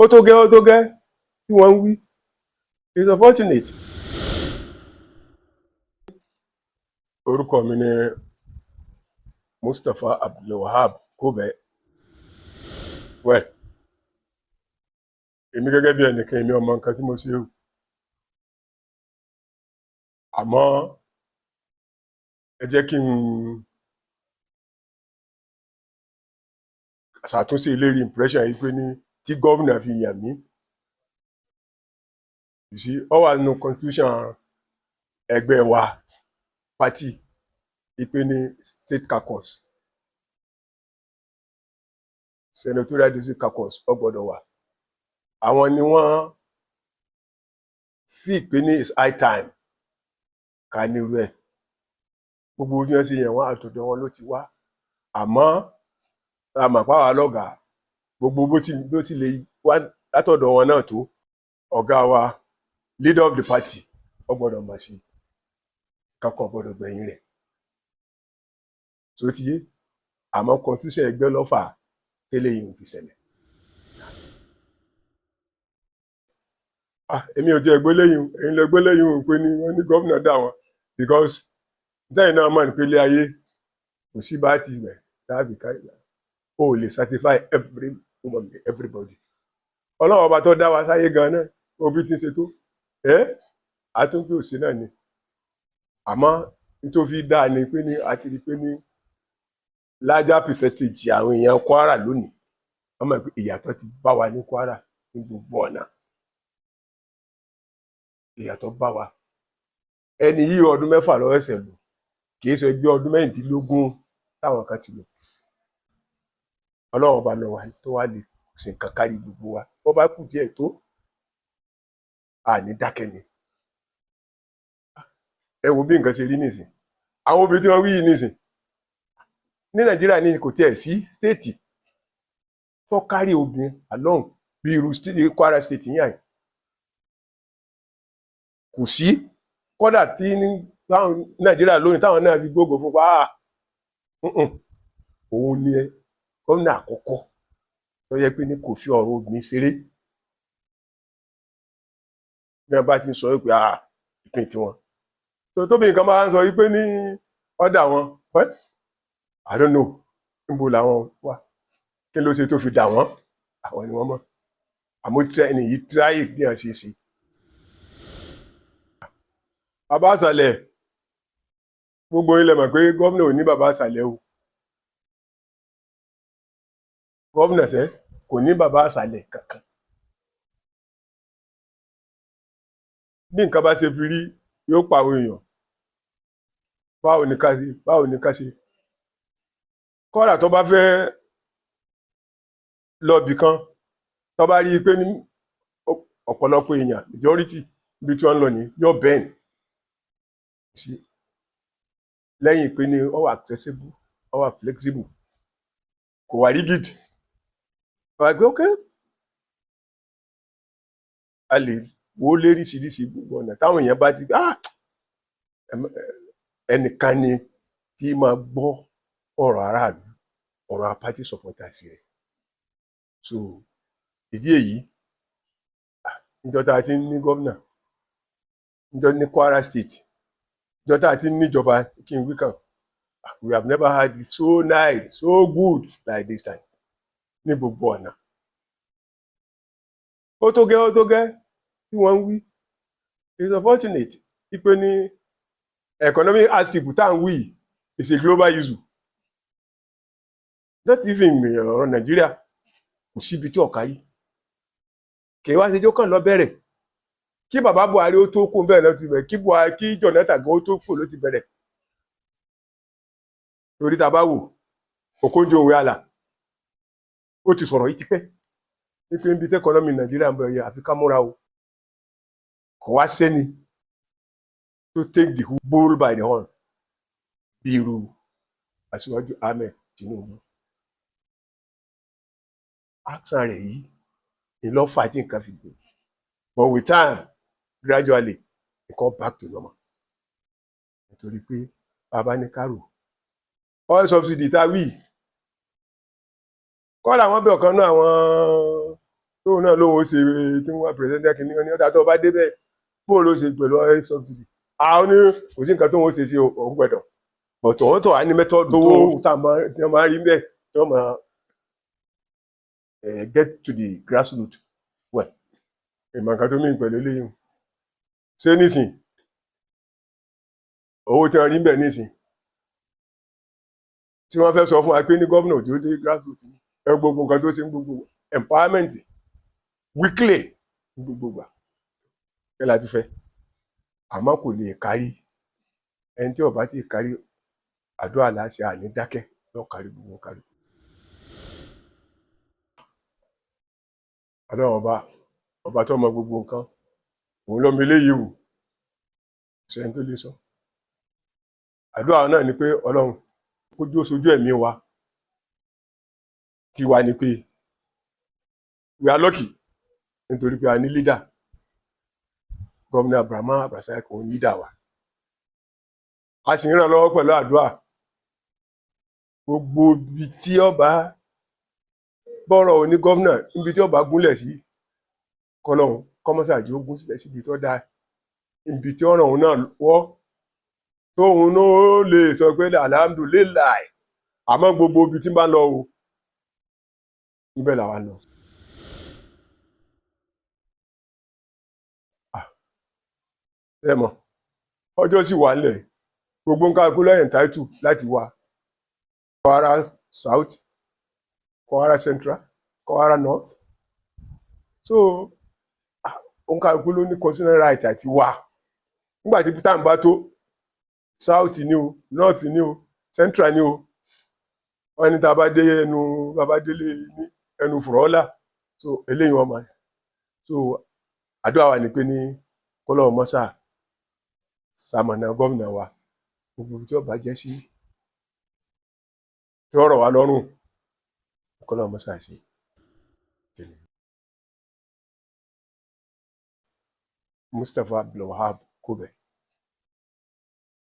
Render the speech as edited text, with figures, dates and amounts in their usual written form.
Ó tó gẹ́, ó tó gẹ́ tí wọ́n ń wí. It's unfortunate. Orúkọ mi ni Mustapha Abdulwahab Kobe. Well, èmi gẹ́gẹ́ bí ẹnìkan, èmi ọmọ nǹkan tí mo ṣe o, àmọ́ ẹ jẹ́ kí n ṣàtúnṣe ìlérí impression yìí pé ní tí gómìnà fi yàn mí. You see, ó wà nínú constitution ẹgbẹ́ wa, party, ìpè ní state caucus, senatorial district caucus, ó gbọ́dọ̀ wà. Àwọn ni wọ́n fi ìpè ní it's high time ká nírú ẹ̀. Gbogbo ojú ẹ̀ sì yẹn, wọ́n àtọ̀dọ̀ wọn ló ti wá, àmọ́ a mọ̀ páwa lọ́gàá gbogbo bó ti lè wá látọ̀dọ̀ wọn náà tó, ọ̀gá wa, leader of the party, ó gbọ́dọ̀ mọ̀ sí kankan, gbọ́dọ̀ gbẹ̀yìn rẹ̀ tó ti yé. Àmọ́ constitution ẹgbẹ́ lọ́fà tẹ́lẹ̀ yìí ń fi ṣẹlẹ̀. Ah, èmi ò tiẹ̀ gbé lẹ́yìn, èyí lọ gbé lẹ́yìn òun pé ní wọ́n ní gómìnà dà wọ́n, because tẹ́yìn náà mọ̀ ní pé ilé ayé kò sí bá ti rẹ̀ dábì ká o ò lè certify every woman, everybody. Ọlọ́run ọba tó dá wa sáyé gan náà, òbí ti ń ṣe tó ẹ́ àtúntò òsè náà ni. Àmọ́ nítorí dáa ni pé ní a ti rí pé ní larger percentage àwọn èèyàn Kwara lónìí, wọ́n mọ̀ pé ìyàtọ̀ ti bá wa ní Kwara ní gbogbo ọ̀nà. Ìyàtọ̀ bá wa. Ẹni yìí, ọdún 6 lọ́wọ́ ẹsẹ̀ lò, kì í ṣe ẹgbẹ́ ọdún 16 táwọn kan ti lò. Ọlọ́run ọba náà wà tó wá lè ṣe nǹkan kárí gbogbo wa. Bó bá kù díẹ̀ tó, àní dákẹ́ ni. Ẹ wo bí nǹkan ṣe rí nísìn, àwọn obìnrin tí wọ́n wí yìí nísìn ní Nàìjíríà ní kò tiẹ̀ sí state tó kárí obìnrin alone bí irú Kwara State yìí àyè kò sí. Kódà tí ní táwọn Nàìjíríà lónìí táwọn náà fi gbógun fún pa á, òun ni ẹ gómìnà àkọ́kọ́ tó yẹ pé ní kò fi ọ̀rọ̀ obìnrin ṣeré. Bí wọ́n bá ti ń sọ wípé ìpín tiwọn tó tóbi, nǹkan máa ń sọ wípé ní ọ̀dà wọn, well, I don't know níbo làwọn wà, kí ló ṣe tó fi dà wọ́n, àwọn ni wọ́n mọ̀. Àmọ́ ẹni yìí tíráyè bí wọ́n ṣe ṣe. Bàbá àṣàlẹ̀, gbogbo ilẹ̀ mọ̀ pé gómìnà ò ní bàbá àṣàlẹ̀ o. Gómìnà sẹ́ kò ní bàbá àṣàlẹ̀ kankan. Bí nǹkan bá ṣe fi rí, yóò pa àwọn èèyàn. Báwo ni ká ṣe, báwo ni ká ṣe? Kọ́dà tó bá fẹ́ lọ bì kan, tó bá rí i pé ní ọ̀pọ̀lọpọ̀ èèyàn, majority ibi tí wọ́n ń lọ ní, yóò bẹ́ẹ̀ sí lẹ́yìn pé ní ó wà accessible, ó wà flexible, kò wà rigid. Ó wà pé ok, a lè wo léríṣiríṣi gbogbo ọ̀nà táwọn èèyàn bá ti ẹnìkan ni tí máa gbọ́ ọ̀rọ̀ aráàlú, ọ̀rọ̀ party supporters rẹ̀. So ìdí èyí, níjọ́ tá a ti ń ní gómìnà, níjọ́ ní Kwara State, níjọ́ tá a ti ń níjọba, kí n wí kàn, we have never had it so nice, so good like this time ní gbogbo ọ̀nà. Ó tó gẹ́, ó tó gẹ́ tí wọ́n ń wí. It's unfortunate wípé ní economic hardship tá à ń wí yìí is a global issue, not even ọ̀rọ̀ Nàìjíríà. Kò síbi tí ọ̀ka rí kì í wá ṣe jókàn lọ bẹ̀rẹ̀. Kí bàbá Buhari ó tó kó bẹ́ẹ̀ náà ti bẹ̀rẹ̀, kí Buhari, kí Jonathan gan ó tó kó ló ti bẹ̀rẹ̀. Torí tá a bá wò, Okonjo Iweala ó ti sọ̀rọ̀ yìí tipẹ́ wípé níbi tí economy Nàìjíríà ń bọ̀ yẹ, àfi ká múra o. Kò wá sẹ́ni tó take the bull by the horn bí irú Aṣíwájú Ahmed Tinubu. Action rẹ̀ yìí ni ló fà á tí nǹkan fi dùn, but with time, gradually it come back to normal, nítorí pé bàbá ní kárò oil subsidy tá a wí kọ́lá, àwọn bí ọ̀kan náà àwọn tó Tóun náà lóun ó ṣe tí wọ́n wá presidential kìíní ní ọ̀dà tó bá débẹ̀, bóun ló ṣe pẹ̀lú oil subsidy? Àwọn ní kò sí nǹkan tóun ó ṣe sí òun gbẹ̀dọ̀ bọ̀tọ̀ wọ́n tó wà ní method tó tá a máa rí bẹ́ẹ̀ tí wọ́n máa get to the grassroots. Well, ìmọ̀ nǹkan tó mí pẹ̀lú eléyìí ṣé nísìn owó tí wọ́n rí bẹ́ẹ̀ nísìn tí wọ́n fẹ́ sọ fún wa pé ní gómìnà tí ó dé grassroots, ẹ gbogbo nǹkan tó ṣe ń gbogbo empowerment weekly gbogbo gbà kí la ti fẹ́, àmọ́ kò lè kárí. Ẹni tí ó bá ti kárí, àdúrà láṣẹ, àní dákẹ́ lọ kárí gbogbo kárí. Ọlọ́run ọba, ọba tó mọ gbogbo nǹkan, òun lọ́mọ eléyìí wù sẹ́ni tó lè sọ. Àdúrà náà ni pé Ọlọ́run kójú ó sojú ẹ̀mí wa. Tiwa ni pé we are lucky nítorí pé a ní leader, Gómìnà Abraham Abrasai, òun leader wa. A sì ń ràn lọ́wọ́ pẹ̀lú àdúrà. Gbogbo ibi tí ọba bọ́rọ̀ oní gómìnà, níbi tí ọba gúnlẹ̀ sí, kọlọ́hún kọ́mọ́sàájì ó gúnlẹ̀ síbi tó dáa, ibi tí ọ̀ràn òun náà wọ́ tóun náà lè sọ pé alhamdulillahi. Àmọ́ gbogbo ibi tí ń bá lọ o, níbẹ̀ làwa lọ. Ẹ mọ̀, ọjọ́ sì wà nílẹ̀, gbogbo nǹkan kú lẹ́yìn táìtù láti wá Kwara South, Kwara Central, Kwara North. So nǹkan kú ló ní constitutional right àti wá nígbà tí peter ń bá tó South ni o, North ni o, Central ni o. Wọ́n ní tá a bá dé ẹnu bàbá délé ní ẹnu fùrọ́là. So eléyìí wọ́n máa so àdúrà wa ni pé ní kọ́lọ́ mọ́sà sàmọ̀nà gómìnà wa, gbogbo tí ó bá jẹ́ sí tí ó rọ̀ wá lọ́rùn, kọ́lọ́ mọ́sà sí. Mustapha Abdulwahab Kobe.